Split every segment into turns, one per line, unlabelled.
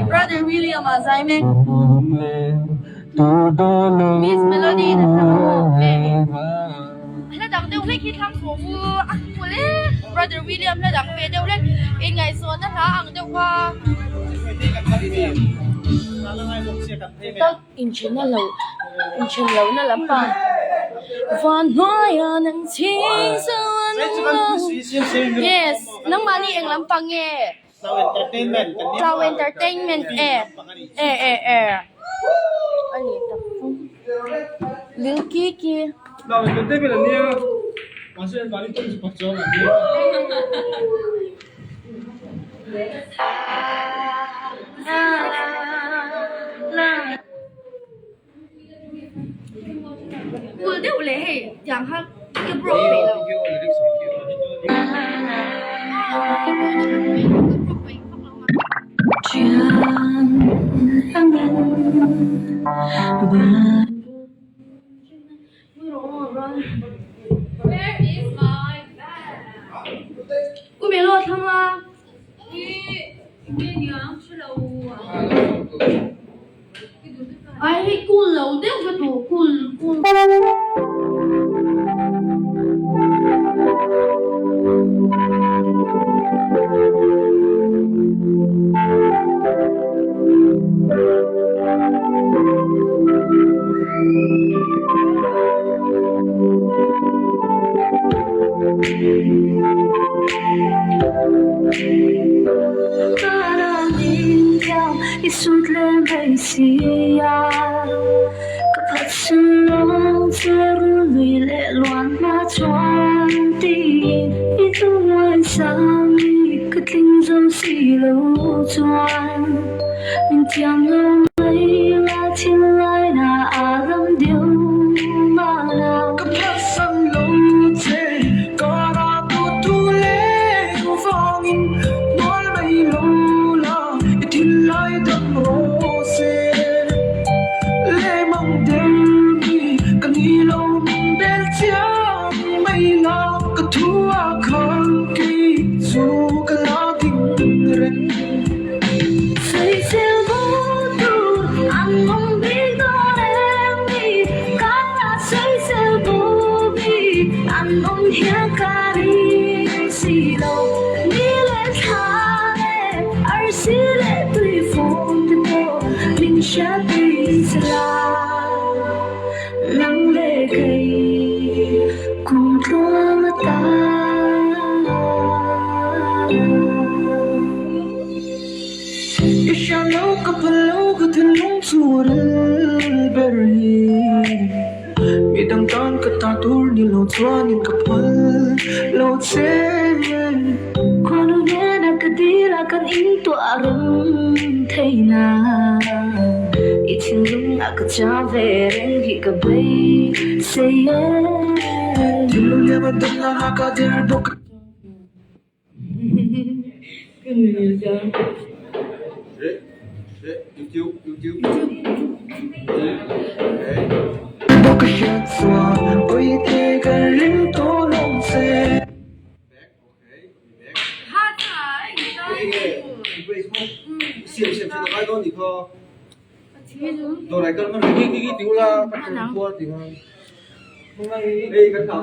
Brother William a zai mek. Miss Melody na thlang Hla dang deuh hlek hi thlang fawh u a hmu le Brother William hla dang ve deuh hlek inngaihzawnna hla ang deuh kha. Tak inthenna lo inthen lohna lampang van hnuaia nang chhing zo an lo Yes nangmahni eng lampang nge? Tlau entertainment e e e e a ni tak chu Lil Kiki. Kul deuh leh hei tiang kha ka broke peih lo. Where is my bag? U Melo a thlang a. Ai hei cool lo deuh ka duh cool cool.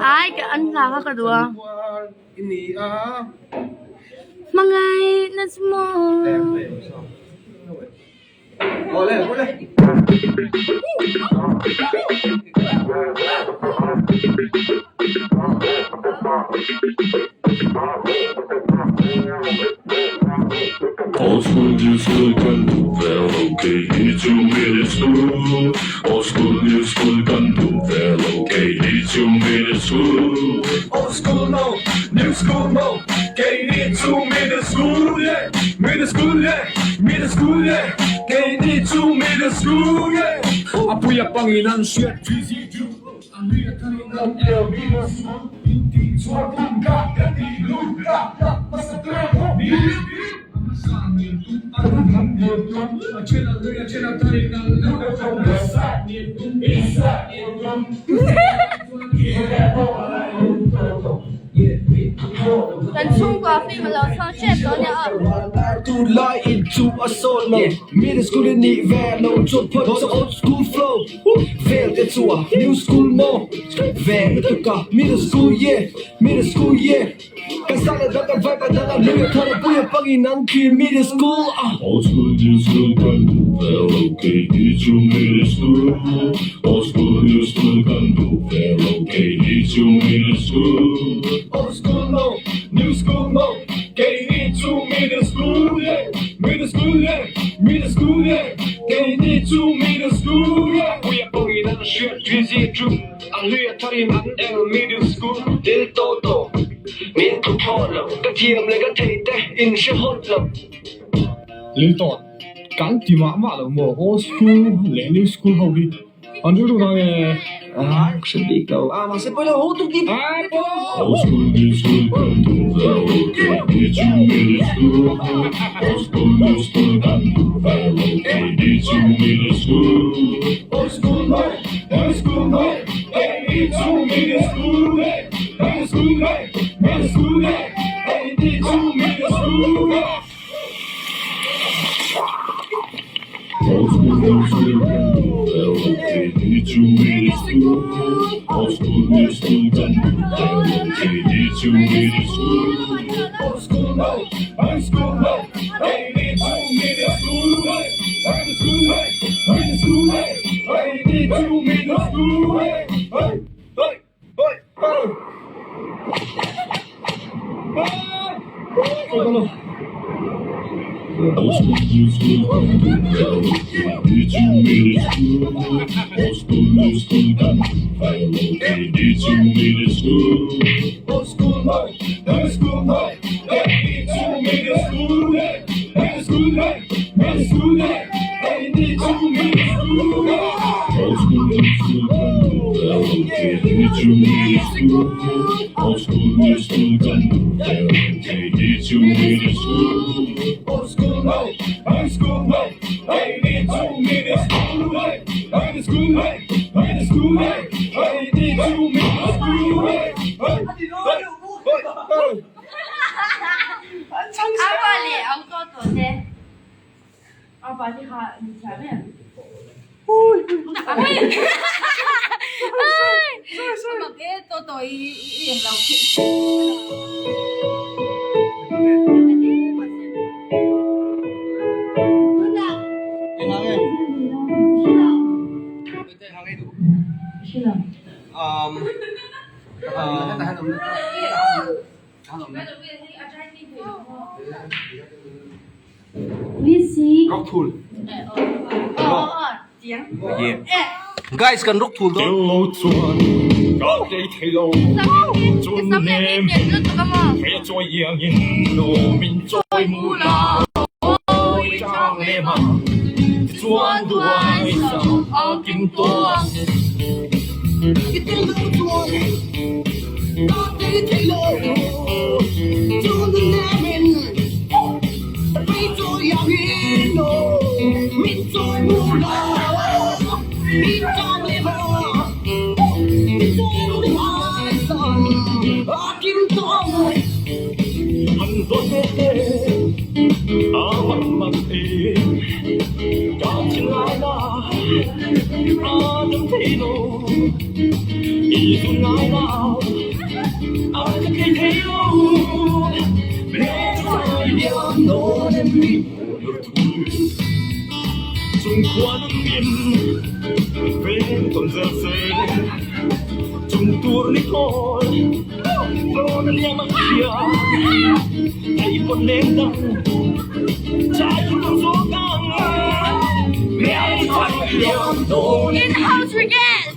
Ai ka an hla kha ka duh a hmangaihna chu maw.
new school kan duh ve lo kei hi chu middle school Old school new school kan duh ve lo kei hi chu middle school Old school mo new school mo kei hi chu middle school yeah middle school yeah middle school yeah kei hi chu middle school yeah A puia pangin an hriat
Kan chhungkua film a lo chhuak ṭep tawh a nia aw.
Vel te chu a new school maw Veng lutuk a middle school yeah middle school yeah Kan sa leh dang kan vai pa dang a hlui a thar a pui a pangin an thlir middle school a.
Old school new school kan duh ve lo kei hi chu middle school Old school new school kan duh ve lo kei hi chu middle school.
Old school maw new school maw kei hi chu middle school yeah middle school yeah middle school yeah. Keini chu middle school Puia pawhin an hriat busy chu a hlui a tharin an eng middle school Dil to to min thu thlawh lo ka thiam leh ka thei te in hre hawt lo.
Liltawn, kan ti mah mah lo maw old school leh new school ho hi an rilru na nge?
Ah, hre bik lo. Ah, mahse pawilo ho tuk ti.
Ah, pawilo.
Old school, new school, kan duh ve lo keini chu middle school. Old school, new school, kan duh ve lo keini chu middle school.
Old school mo, new school mo, keini chu middle school e, middle school e, middle school e, keini chu middle school e.
Old school, new school, kan duh ve lo keini chu middle school. Old school, new school, kan duh ve lo keini chu middle school.
Old school mo, new school mo, keini chu middle school e, middle school e, middle school e, keini chu middle school e. Hey, hey, hey, hey.
Old school, new school, kan duh ve lo keini chu middle school. Old school, new school, kan duh ve lo keini chu middle school.
Old school mo, new school mo, keini chu middle school e, middle school e, middle school e, keini chu middle school e.
Old school, new school, kan duh ve lo keini chu middle school. Old school, new school, kan duh ve lo keini chu middle school.
Old school mo, new school mo, keini chu middle school e, middle school e, middle school e, keini chu middle school e. Hey, hey, hey, hey.
Apa leh ang to to te. Apa ti kha ni thiam em? Mak e to to i i eng lo khi.
Guys kan rawk thul dawn.
Tello chuan ka tlei thei lo chun nem he chawi iangin nu min chawi mu la awi chang lem a tichuan duai sam a kim tawh.
I tello chuan ka tlei thei lo chun nem in hei chawi iangin nu min chawi mu la awi chang lem a tichuan duai sam a kim tawh.
An dawt ve te a mak mak e ka thin lai la a dam thei lo i zun ngai lo a ka thei thei lo Chung khua nan min veng tawn zel se chung tur ni khawl dawn a liam ang hria thei pawn leng dang chai thur ang
In-house brigade!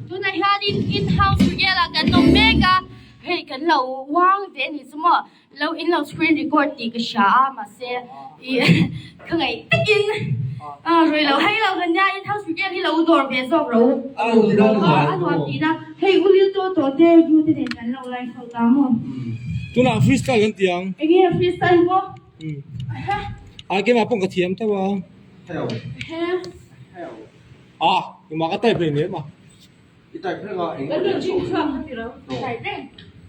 Tunah hianin in-house brigade ah kan awm mek a, hei kan lo uang ve a nih chu maw, lo in lo screen record tih ka hria a mahse ih ka ngaih takin rui lo hei lo kan nia in-house brigade hi lo dawr ve zawk ro a nuam tihna hei u lil tawh tawh te yu te nen kan lo lai chho ta maw.
Tunah freestyle kan ti ang.
Enge freestyle maw?
Ai keimah pawh ka thiam tho a. A, engmah ka type reng em a.
I type reng a, eng
Kan rawn ding chhuak kha tiro. Type reng.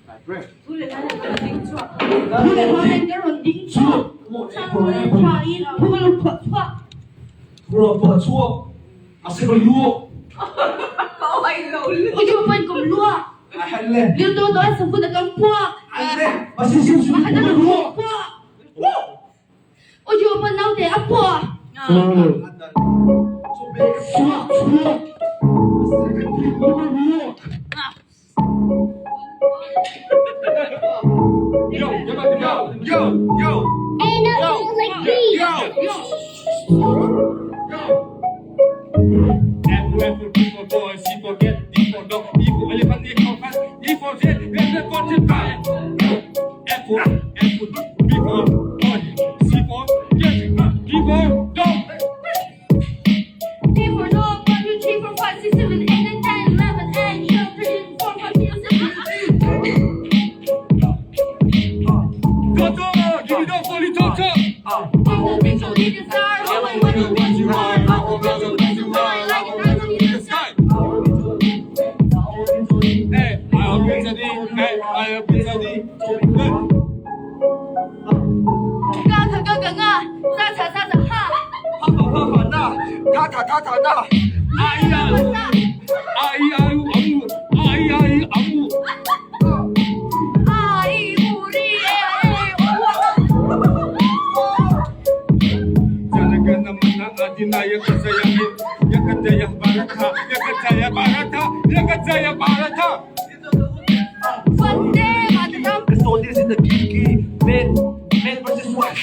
Type reng.
Thu leh hla kan ding chhuak. Thu leh hla nen kan rawn ding chhuak. Chang leh tha in thu ka lo phuah chhuak.
Thu lo phuah chhuak. A se ka luak.
Ka awai lo luak. Ui chu pawn kum luak. Lil to to sa fun a kan puak. Pakhat a kan puak. O ju pa naute a puak.
Yo, yo, yo, yo.
Ain't nothing like me.
Yo, yo. F for F for B for boy, C for cat, D for dog, E for elephant, E for cat, E for jet, F for jet, F for F for B for boy, C for cat, D for dog.
D for dog, 1, 2, 3, 4, 5, 6, 7, 8, 9, 10, 11, and 12, 13, 14, 15, 16.
Toto, give it up for the Toto.
Purple, picture, little star, how I wonder what you are. How I wonder what you are, like an island in the sky.
Hey, I am Pizza D. Hey, I am Pizza D. Hey.
Ga ka ga ga ga, sa sa sa sa ha.
Ha ha ha ha na, ga ta ta ta na. Ai ya, ai ai amu, ai ai amu.
Ai u ri e e o.
Janagana mana adhinayaka jaya he, yaka jaya Bharata, yaka jaya Bharata, yaka jaya Bharata.
Vande Mataram.
So this is the Kiki men men versus one.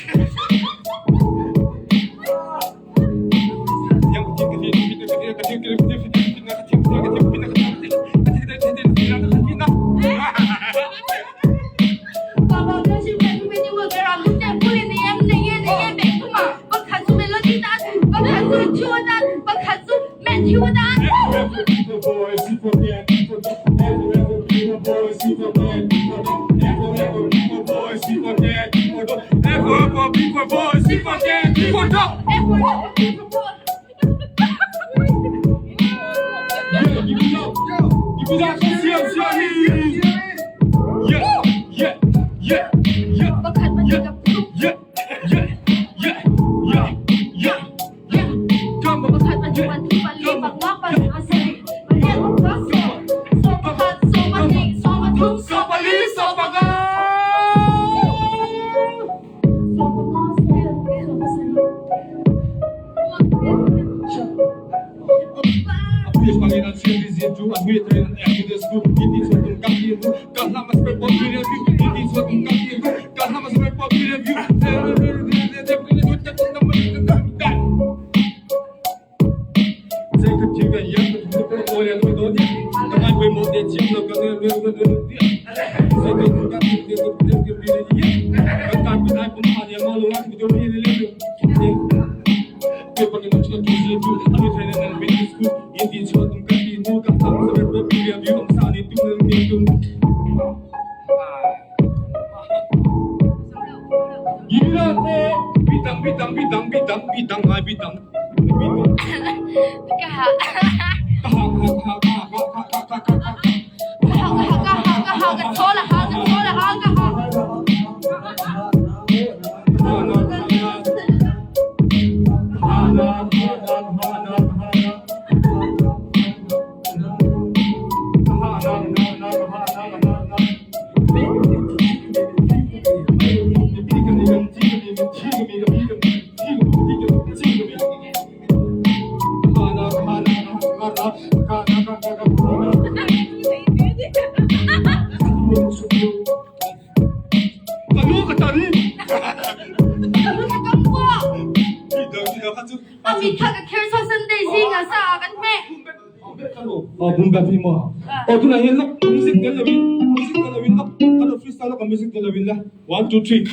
1, 2, 3.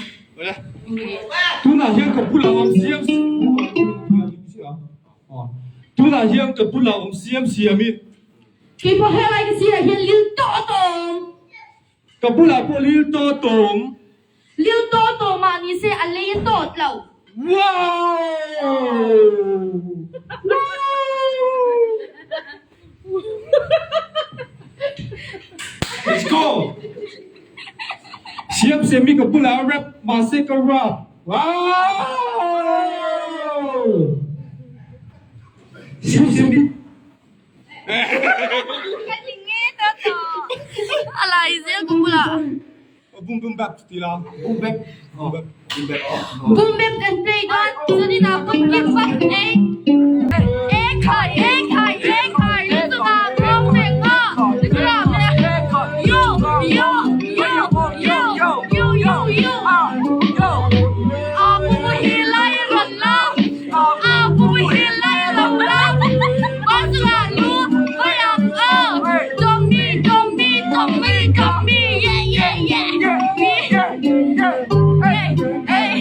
Tunah hian ka bulah awm siam Tunah hian ka bulah awm siam siam i.
Keipawh helai ka sirah hian lil tawh tawm.
Ka bulah pawh lil tawh tawm.
Lil tawh tawm ah ni se a lei a tawt lo.
Wow! Let's go! Siam siam i ka bulah rap mahse ka rap. Wow! Siam siam i.
Ka tling nge ta ta. A lai zel ka bulah.
Boom boom bap ti la. Boom bap. Boom bap. Boom bap.
Boom bap kan play dawn. Chuanin ah pawh kim vak e. E khai e khai e khai lu chungah thawng vek a. Chutah yo yo yo yo yo yo yo. A pu hi lai rawn la. A pu hi lai rawn la. Ban chungah lu vai ang a. Tommy Tommy Tommy Tommy yeah yeah yeah. Hey hey hey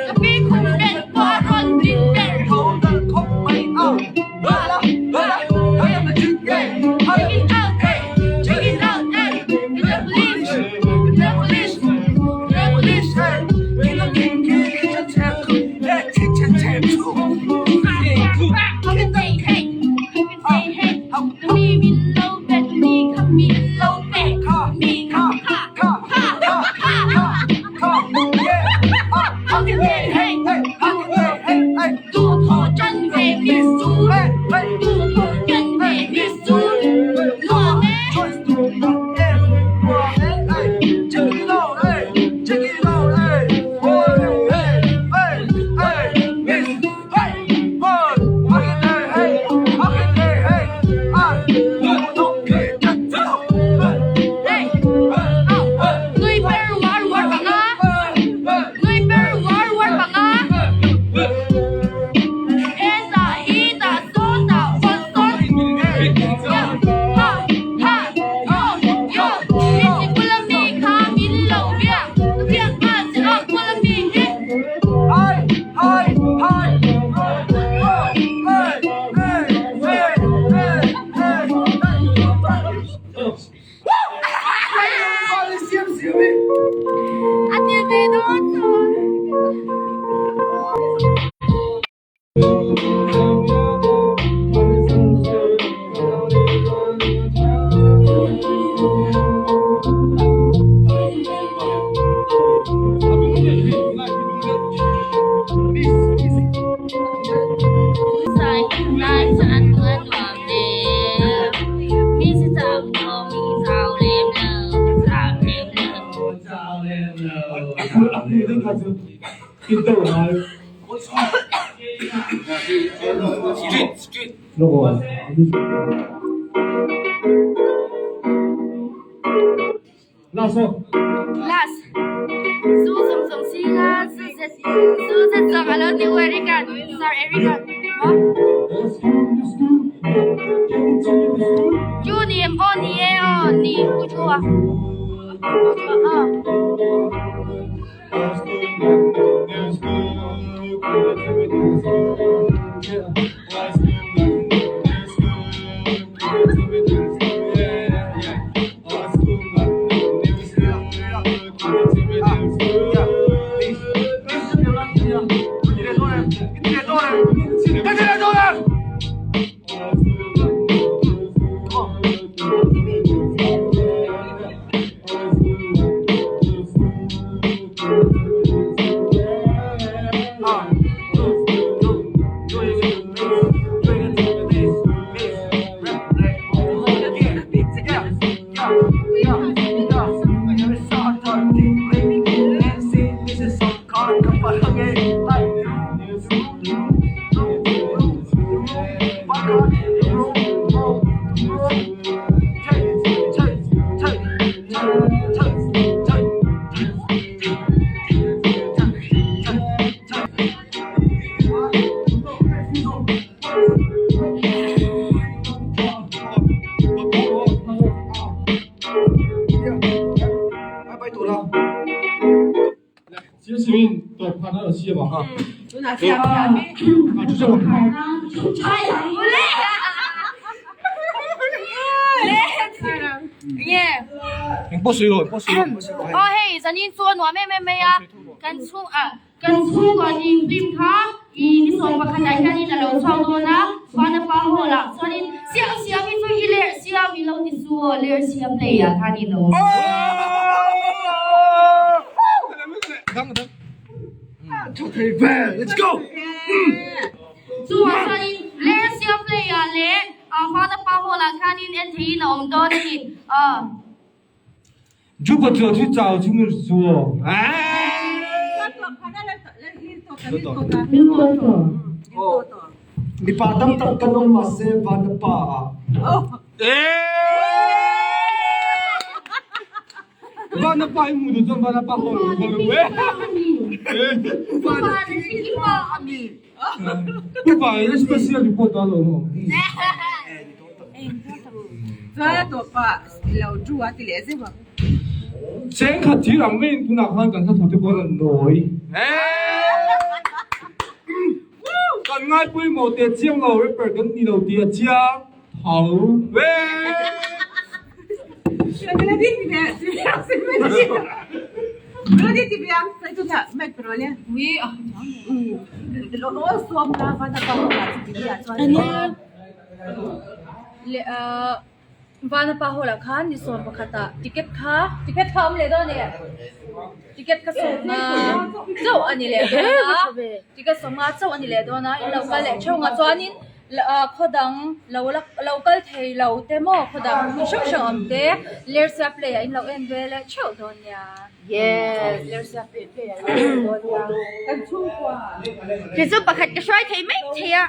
Ka pi khum belh pawh a rawn din ber. Check it out, hey, check it out, hey. The police, the police, the police. How can they hey? How can they hey? Mi min lo bet mi kha min lo pe mi kha kha kha kha kha. Nui ber uar uar panga Nui ber uar uar panga He za hi za saw za sawn sawn Yo ha ha yo yo Mi si kula mi kha min lo biak Ka biak nghal che a kula mi hi. A ti ve dawn chuan. Last. Zu zum zum si nga zu zet zu zet zong alo ti Erican Sir Erican. Chu ni em aw ni e aw ni ku chu a. Ku chu a. Nge.
Eng pawh sawi rawh, eng pawh sawi rawh, eng pawh sawi rawh.
Aw hei zanin chu a nuam em em mai a, kan chhung ah kan chhungkaw ning film kha i ni sawm pakhat ah hianin a lo chhuak dawn a, chuan a pa hall ah chuanin siam siam hi chu i lerh siam i lo ti chu aw lerh siam play ah khanin a awm.
Let's go!
Chuvang chuanin Lersia play ah leh Hmana pa hall ah khanin en theihin a awm dawn a ni.
Jupa chu chu chau chu mi chu Mipa tam tak kan awm mahse vana pa ah. Vana pa i hmu duh chuan vana pa hall ah kal ru e. Upa in special report a lo awm. Cheng khat thil ang maiin tunah khan kan hla te pawh a nawi. Kan ngai pawimawh teh chiang lo rapper kan ni lo tih a chiang tho ve.
Vanapa hall ah khan ni sawm pakhat ah ticket kha ticket kha a awm leh dawn em ticket kha sawmnga chauh a ni leh dawn a ticket sawmnga chauh a ni leh dawn a in lo kal leh theuh ang a chuanin khaw dang lo la lo kal thei lo te maw khaw dang hmun hrang hrang awm te lersia play ah in lo en ve leh theuh dawn nia
Yes
lersia play ah in lo en dawn nia
kan chhungkua kei chu pakhat ka hruai thei mai thei a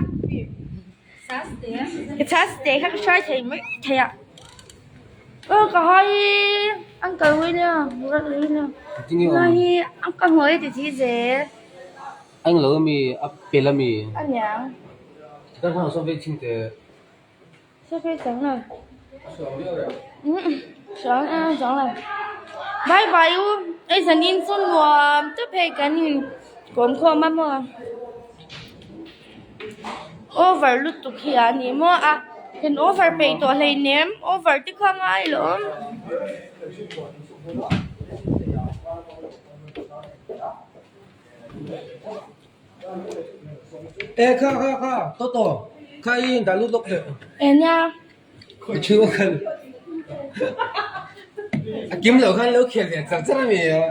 ka chhas te kha ka hruai thei mai thei a aw ka hai uncle William William hi uncle hmuh hi ti thi zel.
Eng lo ami a pel ami.
A niang.
Kan hmang saw vei ching teh.
Saw vei chang la. Chang a chang la. Bye bye u. Ei zanin chu nuam tep hei kan in kawm khawm a maw. Over lutuk hi a ni maw a. Kan over peih tawh hleinem over te kha ngai lawm.
E kha kha kha Toto kha i in dah lut lawk teh.
Eng a?
Khawi thu a kal. A kim loh khan lo khel ve char char a mi a.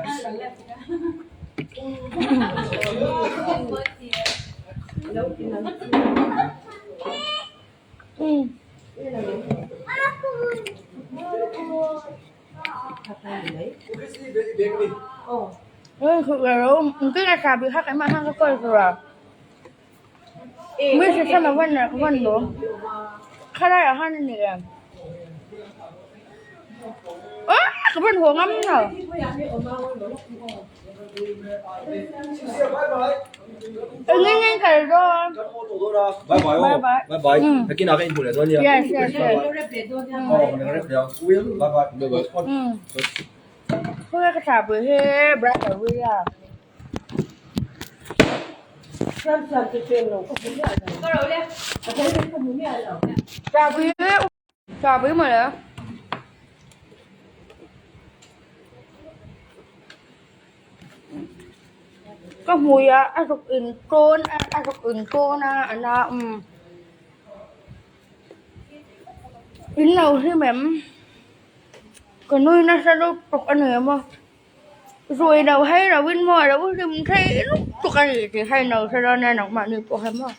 Bye bye aw bye bye nakinah ka inhmuh leh dawn nia
Yes yes yes
bye bye
Khawnge ka thlah pui hi brother William Thlah pui thlah pui mawle. Ka hmui ah a zuk in tawn a a zuk in tawn a a na umm in lo hlim em ka nui nasa lutuk a ni maw zui lo hei lo in maw a lo hlim thei lutuk a ni tih kha in lo hre dawn nia nangmahni pawh hian maw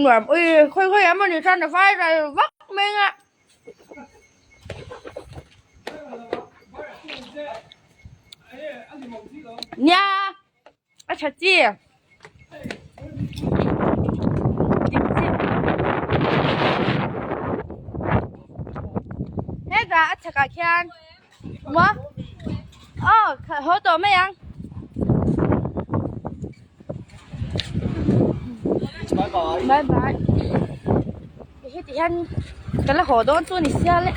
nuam ui khawi khawi ah mawni chuan a viral vak mai ang a. Nia a tha chi hetah a chhakah khian maw aw haw tawh mai ang. Bye bye. Heti hian ka la haw dawn chu a ni sia le.